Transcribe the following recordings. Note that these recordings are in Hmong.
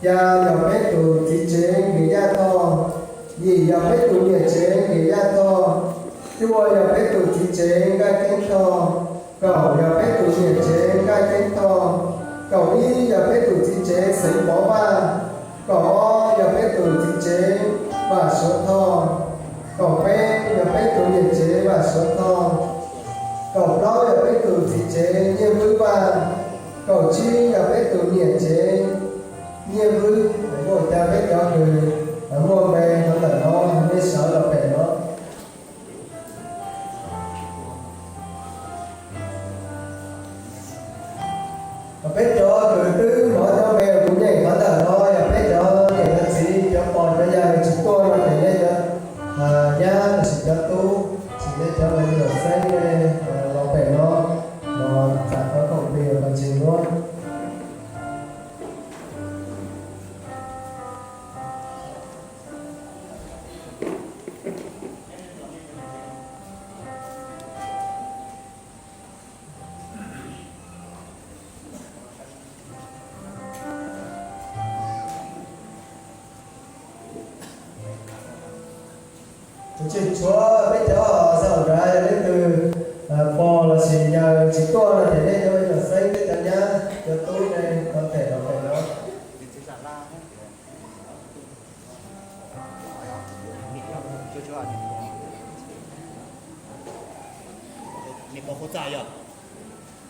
Xya yog peb tus txiv tsev Nkes Yaj Thoj, yim yog peb tus niam tsev Nkes Yaj Thoj, cuaj yog peb tus txiv tsev Nkaj Ceeb Thoj, kaum yog peb tus niam tsev Nkaj Ceeb Thoj, kaum ib yog peb tus txiv tsev Xeev Pov Vaj, kaum ob yog peb tus txiv tsev Vaj Suav Thoj, kaum peb yog peb tus niam tsev Vaj Suav Thoj, kaum plaub yog peb tus txiv tsev Nyiaj Vwb Vaj, kaum tsib yog peb tus niam tsev Nyiaj Vwb. Muaj cas peb cov kws muaj npe qhov ntawm no, nej sawv los pem no. Peb cov kws twb hnov cov npe kuv nyeem qhov ntawm no yog peb cov niam cov txiv, cov pog cov yawg tsis tuaj no ces nej cov nyab los sis cov tub, sis nej cov me nyuam xeeb nej los pem no, los txais qhov khoom plig los ntseeg nuav. Tus tseg tshuav peb cov xaum nrad yog leej twg pog los sis yawg tsis tuaj no ces nej cov me nyuam xeeb, peb cov nyab cov tub nej tau them los pem no. Niam pog Qhuab Txaj yog,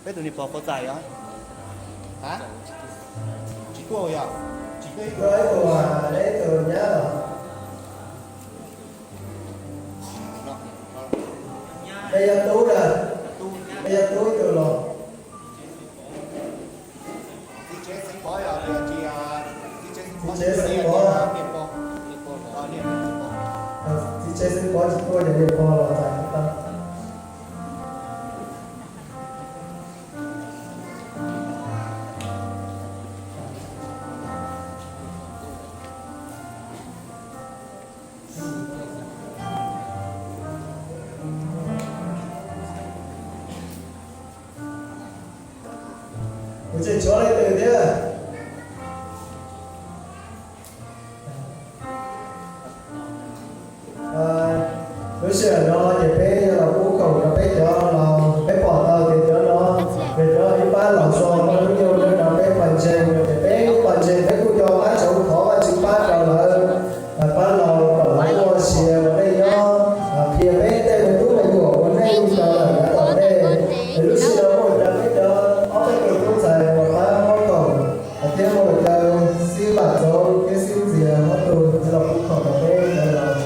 peb tus niam pog Qhuab Txaj yog, tsis tuaj yog, tsis tuaj ib tug, ib tug nyab los. Peb yog tub na, peb yog tub ib tug los. Txiv tsev Xeev Pov, txiv tsev Xeev Pov tsis tuaj ces niam pog los txais tau. Kuv tsis tshuav leej twg thiab. Lub sij hawm no ces peb yuav los pub khoom rau peb cov los peb pom tau tias cov no yog cov ib pab laus zog muaj hnub nyoog no peb pawg ntseeg, ces peb pawg ntseeg peb kuj nco qab tsav thov Vajtswv pab rau lawv, pab laus kom lawv muaj sia ua neej nyob, qhia peb tej me tub me nyuam ua neej rau lawm yav tom ntej. Es lub sij hawm no muaj cov peb cov ob peb tug tub ntxhais uas pab muab khoom thiab muaj cov xib vam txoov thiab xib ntxias ob tug los pub khoom rau peb cov laus.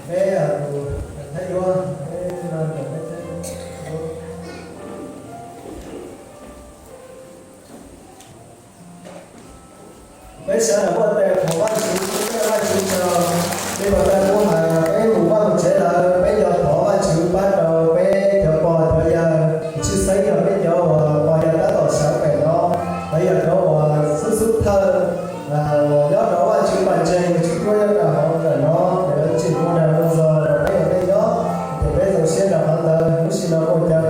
Peb tus Thaib Yuav, peb no tus Thaib Yuav. Peb sawv daws muaj tes thov Vajtswv, Vajtswv tsaug. Li Pov Tag kuj hais, peb mus vaj mus tsev lawm, peb yuav thov Vajtswv pab rau peb cov pog cov yawg, tshwj xeeb yog peb cov uas pog yawg tab tom sawv pem no, los yog cov uas xub xub thawj uas nyob rau Vajtswv pawg ntseeg, tsis tuaj nyob rau hauv ntawm no, ces lawv tsim muaj dag muaj zog rau peb ua neej nyob, ces peb zoo siab rau qhov ntawd. Lub sij hawm no ua cas